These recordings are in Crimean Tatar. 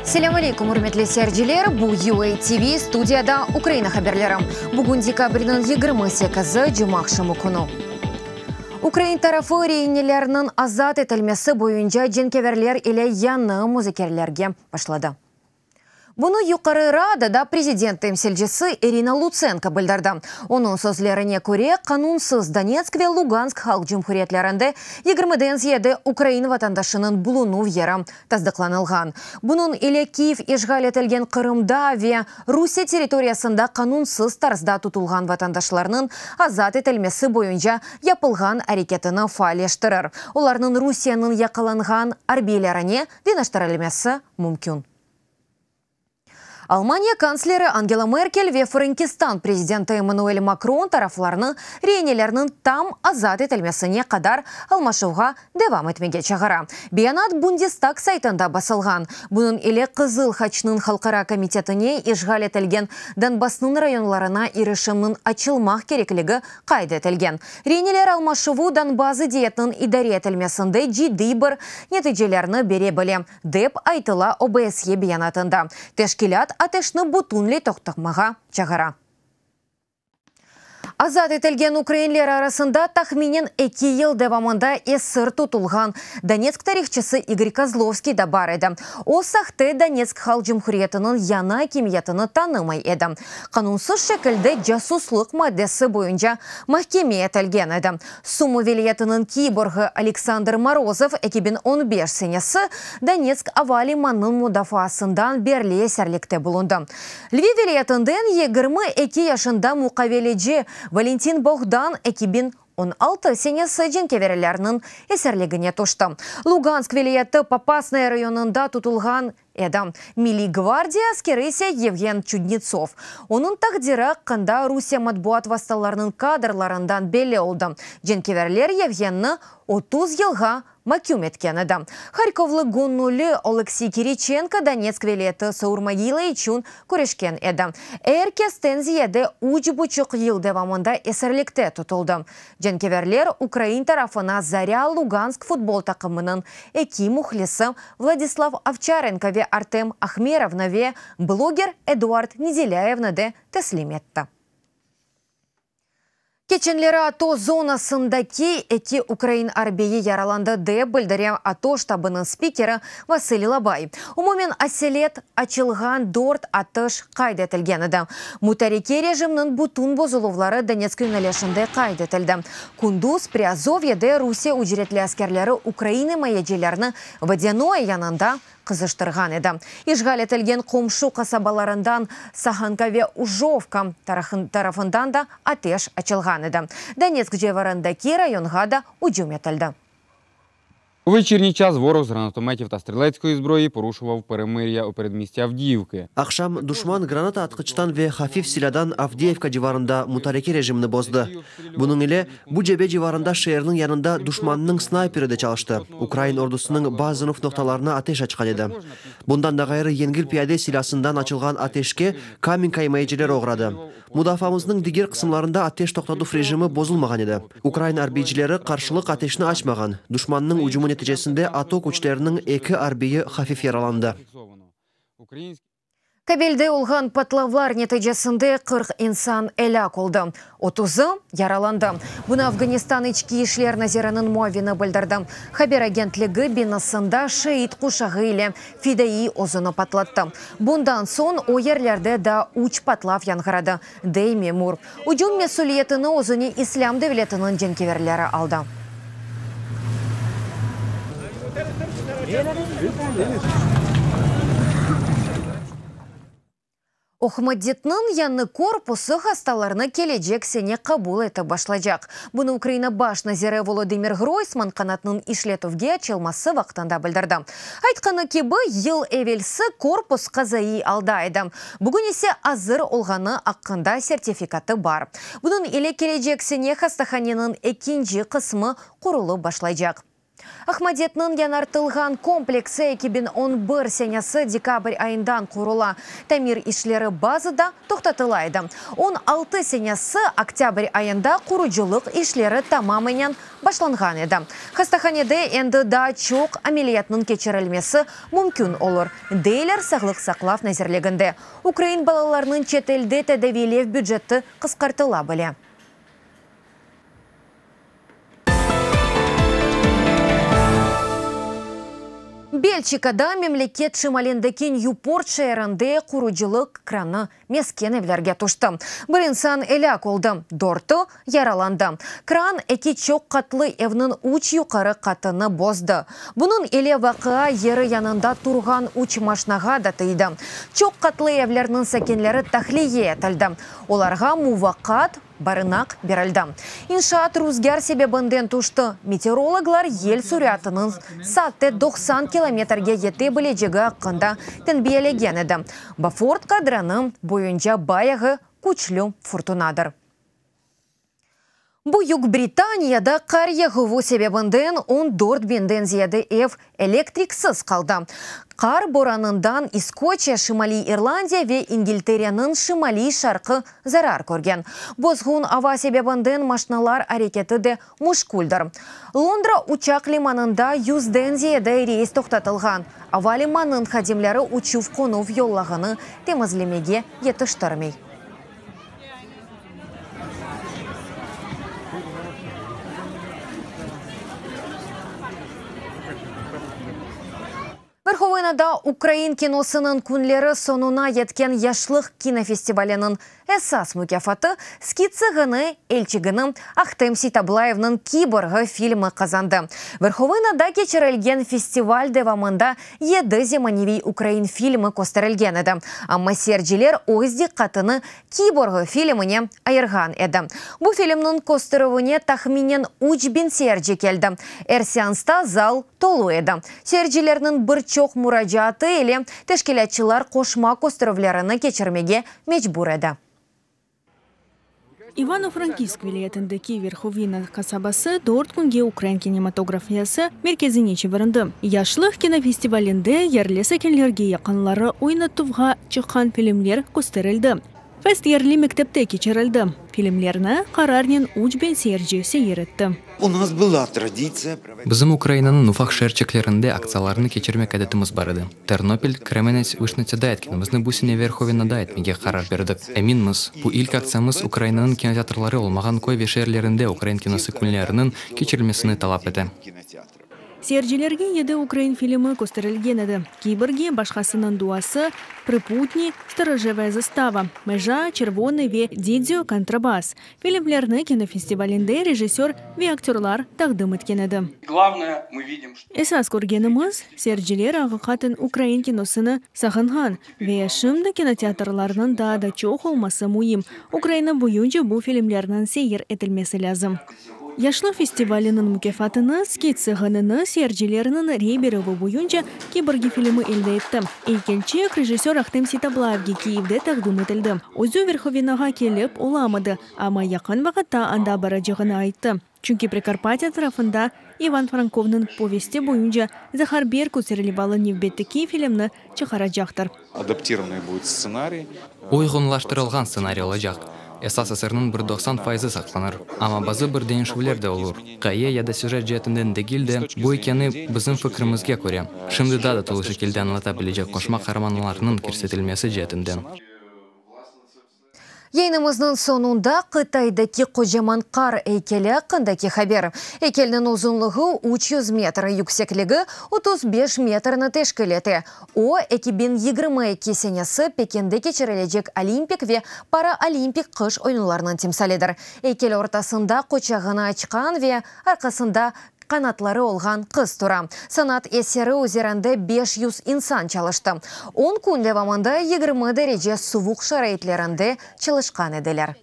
Selâm aleyküm, ürmetli seyirciler! Bu UA TV, studiyada Ukraina haberleri. Bugün dekabrniñ 28-i, cumaaqşamı künü. Ukrain tarafı reinelerniñ azat etilmesi boyunca cenkâverler ile yañı muzakerelerge başladı. Bunı Yuqarı Radada prezident temsilcisi İrina Lutsenko bildirdi. Onıñ sözlerine köre, qanunsız Donetsk ve Lugansk halq cumhuriyetlerinde yigirmiden ziyade ukrain vatandaşınıñ bulunuv yeri tasdıqlanılğan. Bunıñ ile Kiyev işğal etilgen Qırımda ve Rusiye territoriyasında qanunsız tarzda tutulğan vatandaşlarnıñ azat etilmesi boyunca yapılğan areketini faalleştirir. Olarnıñ Rusiyeniñ yaqalanğan arbiylerine deñiştirilmesi mümkün. Almaniya kantsleri Angela Merkel ve Frenkistan prezidenti Emmanuel Makron taraflarnı reinelerniñ tam azat etilmesine qadar almaşuvğa devam etmege çağıra. Beyanat Bundestag saytında basılğan. Bunıñ ile Qızıl Haçnıñ Halqara komitetine işğal etilgen Donbassnıñ rayonlarına irişimniñ açılmaq kerekligi qayd etilgen. Reineler almaşuvı Donbass zıddiyetiniñ idare etilmesinde ciddiy bir neticelerni bere bile, dep aytıla OBSYE beyanatında. Teşkilât ateşni bütünley toqtatmağa çağıra. Azat etilgen ukrainler arasında tahminen eki yıl devamında esir tutulğan Donetsk tarihçısı İgor Kozlovskiy da bar edi. O, sahte Donetsk Halq Cumhuriyetiniñ yañı akimiyetini tanımay edi. Qanunsız şekilde casuslıq maddesi boyunca mahkeme etilgen edi. Sumı vilâyetiniñ kiborğı Aleksandr Morozov 2015 senesi Donetsk ava limanınıñ mudafaasından berli esirlikte bulundı. Lviv vilâyetinden 22 yaşında muqaveleci Valentin Bohdan 2016 senesi cenkâverlerniñ esirligine tüşti. Lugansk vilâyeti Popasnaya rayonında tutulğan edi. Milliy gvardiya askeri ise Yevğen Çudnetsov. Onıñ taqdiri aqqında Rusiye matbuat vastalarınıñ kadrlarından belli oldı. Cenkâverler Yevğenni 30 yılğa maküm etken edi. Harkovlı göñülli Oleksiy Kiriçenko Donetsk vilâyeti Saur-Mogila içün küreşken edi. Er kesten ziyade üç buçuq yıl devamında esirlikte tutuldı. Cenkâverler ukrain tarafına Zarâ Lugansk futbol taqımınıñ eki mühlisi Vladislav Ovçarenko ve Artem Ahmerovnı ve bloger Eduard Nedelâyevni de teslim etti. Keçenleri ATO zonasındaki eki ukrain arbiyi yaralandı, dep bildire ATO ştabınıñ spikeri Vasiliy Labay. Umumen aselet açılğan dört atış qayd etilgen edi. Mutareke rejimniñ bütün bozuluvları Donetsk yönelişinde qayd etildi. Kündüz Priazovyede Rusiye ücretli askerleri ukrain imayecilerini Vodânoye yanında qızıştırğan edi. İşğal etilgen qomşu qasabalarından Sahanka ve Ujovka tarafından da ateş açılğan edi. Donetsk civarındaki rayonğa da ücüm etildi. У вечірній час ворог з гранатометів та стрілецької зброї порушував перемир'я у передмісті Авдіївки. Aqşam duşman granata atqıçtan ve hafif silâdan Avdiyevka civarında mutareke rejimini bozdı. Bunıñ ile, bu cebe civarında şeerniñ yanında duşmannıñ snayperi de çalıştı, ukrain ordusınıñ bazı noqtalarına ateş açqan edi. Bundan da ğayrı, yengil piyade silâsından açılğan ateşke Kamenka imayecileri oğradı. Mudafaamıznıñ diger qısımlarında ateş toqtatuv rejimi bozulmağan edi. Ukrain arbiycileri qarşılıq ateşni açmağan. Duşmannıñ ücümi neticesinde ATO küçleriniñ eki arbiyi hafif yaralandı. Kabulde olğan patlavlar neticesinde 40 insan elâk oldı, 30-ı yaralandı. Bunı Afganistan İçki işler naziriniñ muavini bildirdi. Haber agentligi binasında şeit quşağı ile fidaiy özüni patlattı. Bundan soñ o yerlerde daa üç patlav yañğıradı, dey memur. Ücüm mesüliyetini özüne İslâm devletiniñ cenkâverleri aldı. Ohmatditniñ yañı korpusı hastalarnı kelecek sene qabul etip başlaycaq. Bunı Ukraina baş naziri Volodımır Groysman qanatnıñ işletüvge açılması vaqtında bildirdi. Aytqanı kibi, yıl evelsi korpus qazaiy alda edi, bugün ise azır olğanı aqqında sertifikatı bar. Bunıñ ile kelecek sene hastahaneniñ ekinci qısmı qurulıp başlaycaq. Ahmadetniñ yañartılğan kompleksi 2011 senesi dekabr ayından qurula. Tamir işleri bazıda toqtatıla edi. 16 senesi oktâbr ayında qurucılıq işleri tamamınen başlanğan edi. Hastahanede endi daa çoq ameliyatnıñ keçirilmesi mümkün olur, deyler Sağlıq saqlav nazirliginde. Ukrain balalarnıñ çetelde tedaviylev büceti qısqartıla bile. Belçikada memleket şimalindeki Nyuport şeerinde qurucılıq kranı mesken evlerge tüşti. Bir insan elâk oldı, dörtü yaralandı. Kran eki çoq qatlı evniñ üç yuqarı qatını bozdı. Bunıñ ile vaqia yeri yanında turğan üç maşnağa da tiydi. Çoq qatlı evlerniñ sakinleri tahliye etildi. Olarğa muvaqqat barınaq berildi. İnşaat ruzgâr sebebinden tüşti. Meteorologlar yel süratınıñ saatte 90 kilometrge yete bilecegi aqqında tenbiyelegen edi. Bofort kadranı boyunca bayağı küçlü furtunadır. Büyük Britaniyada qar yağuvı sebebinden 14 biñden ziyade ev elektriksiz qaldı. Qar boranından İskoçiya, Şimaliy İrlandiya ve İngiltereniñ şimaliy-şarqı zarar körgen. Bozğun ava sebebinden maşnalar areketi de müşküldir. Londra uçaq limanında yüzden ziyade reys toqtatılğan. Ava limanınıñ hadimleri uçuv-qonuv yollağını temizlemege yetiştirmey. Verhovenada ukrain kinosınıñ künleri soñuna yetken Yaşlıq kinofestivaliniñ esas mukâfatı Skit sığını elçigini Ahtem Seytablayevniñ Kiborğı filmi qazandı. Verhovenada keçirilgen festival devamında yedi zemaneviy ukrain filmi kösterilgen edi, amma seyirciler öz diqqatını Kiborğı filmine ayırğan edi. Bu filmniñ kösterüvine tahminen 3000 seyirci keldi. Er seansta zal tolu edi. Seyircilerniñ bir çoq muracaatı ile teşkilâtçılar qoşma kösterüvlerini keçirmege mecbur edi. İvano-Frankivsk vilâyetindeki Verhovina qasabası dört künge ukrain kinematografiyası merkezine çevirildi. Yaşlıq kinofestivalinde yerli sakinlerge yaqınları oynatuvğa çıqqan filmler kösterildi. Fest yerli mektepte keçirildi. Filmlerni qararnen 3000 seyirci seyir etti. Bizim Ukrainanıñ ufaq şeerçiklerinde aktsiyalarnı keçirmek adetimiz bar edi. Ternopil, Kremenets, Vışnıtsâda etkenimizni bu sene Verhovenada etmege qarar berdik. Eminmiz, bu ilk aktsiyamız Ukrainanıñ kinoteatrları olmağan köy ve şeerlerinde ukrain kinosı künleriniñ keçirilmesini talap ete. Seyircilerge yedi ukrain filmi kösterilgen edi, Kiborgi, Başqasınıñ duası, Prıputni, Storojevaya zastava, Meja, Çervonıy ve Didzio kontrabas. Filmlerni kinofestivalinde rejissör ve aktörlar taqdim etken edi. Esas körgenimiz, seyirciler aqiqaten ukrain kinosını sağınğan ve şimdi kinoteatrlarnıñ daa da çoq olması müim, Ukraina boyunca bu filmlerniñ seyir etilmesi lâzim. Yaşlıq festivaliniñ mukâfatını Skit sığınını seyircilerniñ rey berüvi boyunca Kiborgi filmi elde etti. Eykelçik rejissör Ahtem Seytablayevge Kiyevde taqdim etildi. Özü Verhovinağa kelip olamadı, amma yaqın vaqıtta anda baracağını ayttı. Çünki Prikarpatye tarafında İvan Frankovnıñ povesti boyunca Zahar Berkut serlevalı nevbetteki filmni çıqaracaqtır. Adaptirovanıy будет stsenariy. Uyğunlaştırılğan stsenariy olacaq. Esas eserniñ bir 90 fayızı saqlanır. Amma bazı bir deñişüvler de olur. Ğaye ya da süjet ceetinden degil de, bu ikâni bizim fikrimizge köre, şimdi daa da tolu şekilde añlata bilecek qoşma qaramanlarnıñ kirsetilmesi ceetinden. Yayınımıznıñ soñunda Qıtaydaki qocaman qar eykeli aqqındaki haber. Eykelniñ uzunlığı 300 metr, yüksekligi 35 metrni teşkil ete. O, 2022 senesi Pekinde keçirilecek Olimpik ve Paraolimpik qış oyunlarınıñ timsalidir. Eykel ortasında quçağını açqan ve arqasında qanatları olğan qız tura. Sanat eseri üzerinde 500 insan çalıştı. On kün devamında 20 derece suvuq şaraitlerinde çalışqan ediler.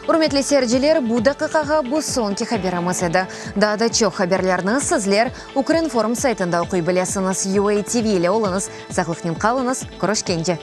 Ürmetli seyirciler, bu daqiqağa bu soñki haberimiz edi. Daa da çoq haberlerni sizler Ukrinform saytında oquy bilesiñiz. UATV ile oluñız, sağlıqnen qalıñız, körüşkence!